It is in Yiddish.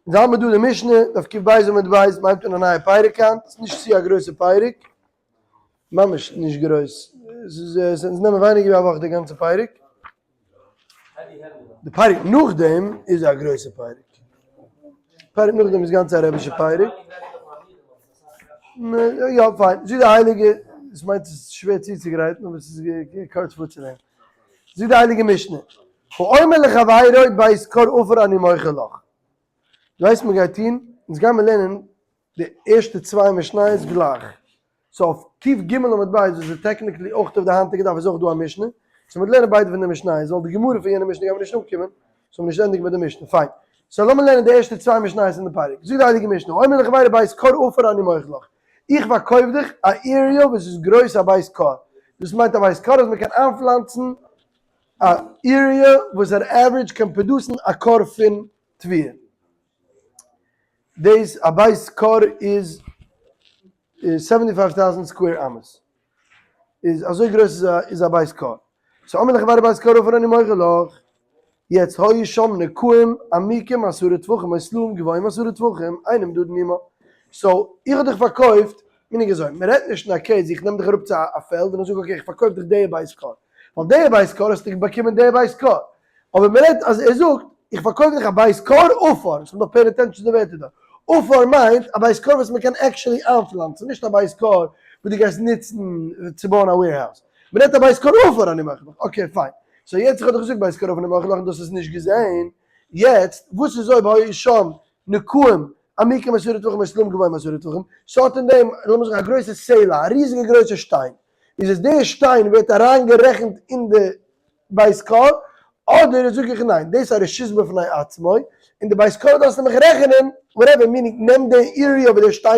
אונז האמיר דא די משנה, דף קב עמוד ב', מ'הייבט אן א נייע פרק היינט, ס'איז נישט צו א גרויסע פרק, ממש נישט גרויס, ס'איז אונז נעמען ווייניגער ווי א וואך די גאנצע פרק, די פרק נאכדעם איז א גרויסע פרק, פרק נאכדעם איז גאנץ א רבישע פרק, יא פיין, זאגט די הייליגע, עס מיינט עס איז שווער צוצוגרייטן אבער עס איז קורץ פארצולערנען, זאגט די הייליגע משנה, האומר לחבירו בית כור עפר אני מוכר לך. דו ווייסט וואס מ'גייט טון? אונז גיימער לערנען די ערשטע צוויי משניות גלייך. so אויף קג עמוד ב' וואס איז technically אויך אויף די היינטיגע דף איז אויך דא א משנה. so מ'וועט לערנען ביידע פון די משניות, ווייל די גמרא פון יענע משנה גיימער נישט אנקומען. so מ'וועט נישט ענדיגן מיט די משנה. פיין. so לאמיר לערנען די ערשטע צוויי משניות אין די פרק. זאגט די הייליגע משנה, האומר לחבירו בית כור עפר אני מוכר לך. איך פארקויף דיך א area וואס איז גרויס א בית כור. דאס מיינט א בית כור אז מ'קען איינפלאנצן א area וואס אן average קען produce ן א כור פון תבואה. דאס א בית כור איז 75,000 square אמות. איז אזוי גרויס איז א בית כור. so האומר לחבירו בית כור עפר אני מוכר לך. יעצט היו שם נקעים עמוקים עשרה טפחים או סלעים גבוהים עשרה טפחים אין נמדדין עמה. so איך האב דיך פארקויפט, meaning אזוי, מען רעדט נישט אין א case איך נעם דיך אראפ צו א פעלד און איך זאג okay איך פארקויף דיך די בית כור. ווייל די בית כור האסטו באקומען די בית כור. אבער מען רעדט אז ער זאגט איך פארקויף דיך א בית כור עפר, איך דארף pay attention צו די ווערטער דא. עפר מיינט א בית כור וואס מען קען actually איינפלאנצן, נישט א בית כור וואס דו גייסט נוצן צו בויען א warehouse. מען רעדט א בית כור עפר אני מוכר לך. okay פיין. so יעצט איך האב דיך געזאגט בית כור עפר אני מוכר לך און דו האסט עס נישט געזען. יעצט וואס איז אויב היו שם נקעים עמוקים עשרה טפחים או סלעים גבוהים עשרה טפחים, ס'האט אין דעם לאמיר זאגן א גרויסע סלע, א ריזיגע גרויסע שטיין. איז עס די שטיין ווערט אריין גערעכנט אין די בית כור, אדער זאג איך ניין דאס איז א רשות בפני עצמו, און די בית כור דארפסטו מיך רעכענען, whatever, meaning נעם די area וואו די שטיין.